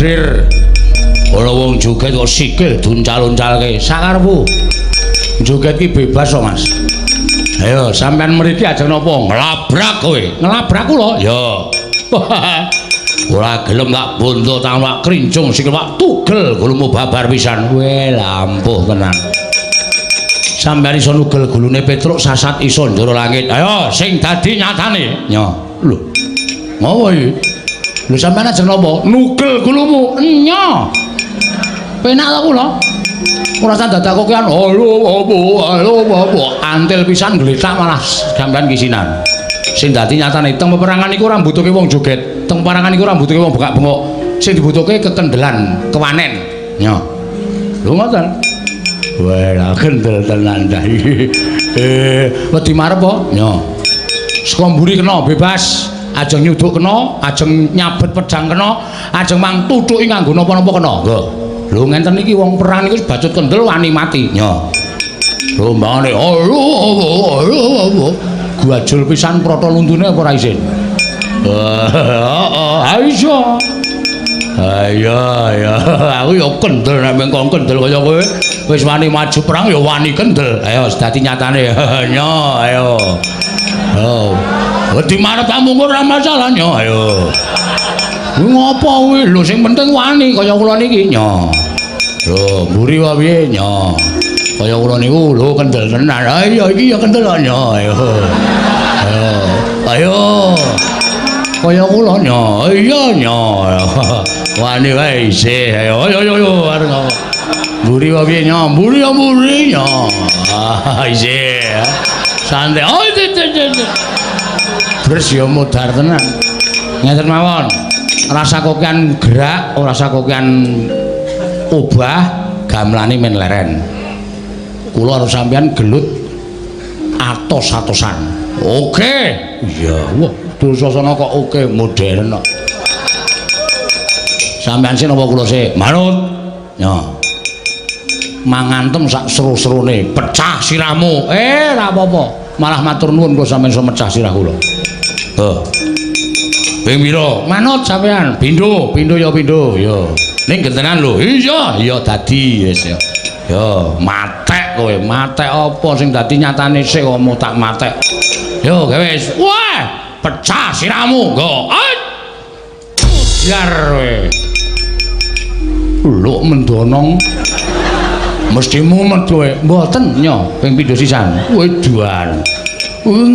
lendir. Ana wong joget kok sikil duncal-uncalke. Sakarepmu. Joget ki bebas kok, Mas. Ayo sampean mriki ajeng napa? Nglabrak kowe. Nglabrak kula? Ya. Ora gelem tak bonto tak krincung sikil tak tugel gulumu babar pisan. Weh, lampuh tenan. Sampeyan iso nugel gulune Petruk sasat iso njara langit. Ayo sing dadi nyatane. Nyo. Lho. Ngopo iki? Lho sampeyan ajeng napa? Nugel gulumu. Nyo. Penak ta kula? Ora usah dadak kokean. Halo apa halo apa. Antil pisan gletak malah sampeyan kisinan. Sing dadi nyatane teng peperangan iku ora mbutuhke wong joget. Teng peperangan iku ora mbutuhke wong bengak-bengok. Sing dibutuhke kekendelan, kewanen. Nyo. Lho ngoten. Wah, lah kendel tenan ta. Wedi marep po? Nyo. Saka mburi kena bebas. Ajeng nyuduk kena, ajeng nyabet pedang kena, ajeng mang tuthuki nganggo napa-napa kena. Nggo. Lho ngenten iki wong perang niku bacut kendel wani mati. Nyo. Lho mbangane halo halo. Gajul pisan prata luntune apa ora isin? Heeh, ha iso. Ayo ayo, aku ya kendel nek mengko kendel kaya kowe. Wis wani maju perang ya wani kendel. Ayo dadi nyatane. Nyo, ayo. Oh. Wedi marep amung ora masalah nyo, ayo. Ngopo kuwi? Lho sing penting wani kaya kula niki nyo. Lho, mburi wae piye nyo. Kaya kula niku lho kendel tenan. Ayo iki ya kendel nyo, ayo. Ayo. Ayo. Kaya kula nyo. Iya nyo. Wani wae isih. Ayo ayo ayo arep ngopo. Mburi wae piye nyo? Mburi ya mburi nyo. Ah isih. Santai. Oh, Bres ya modar tenan. Ngeten mawon. Rasa kokean gerak, ora rasa kokean obah, gamelane men leren. Kula karo sampeyan gelut atos-atosan. Oke. Iya, wah, Dursasana kok oke modern kok. Sampeyan sih napa kula sih? Manut. Yo. Mangantem sak seru-serune, pecah sirahmu. Eh, ora apa-apa. Malah matur nuwun kok sampeyan iso mecah sirah kula. Heh. Ping pira? Manut sampeyan. Pindho, pindho ya pindho. Ya. Ning gentenan lho. Iya, iya dadi wis ya. Ya, matek kowe. Matek apa sing dadi nyatane sik kok mau tak matek. Yo, gawe wis. Wah, pecah sirahmu. Nggo. Biar kowe. Lho mendonong. Mesti mumet kowe. Mboten nyo, ping pindho sisan. Weduan.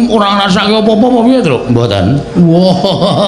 Ora ngrasake apa-apa apa piye, Truk? Mboten. Wah.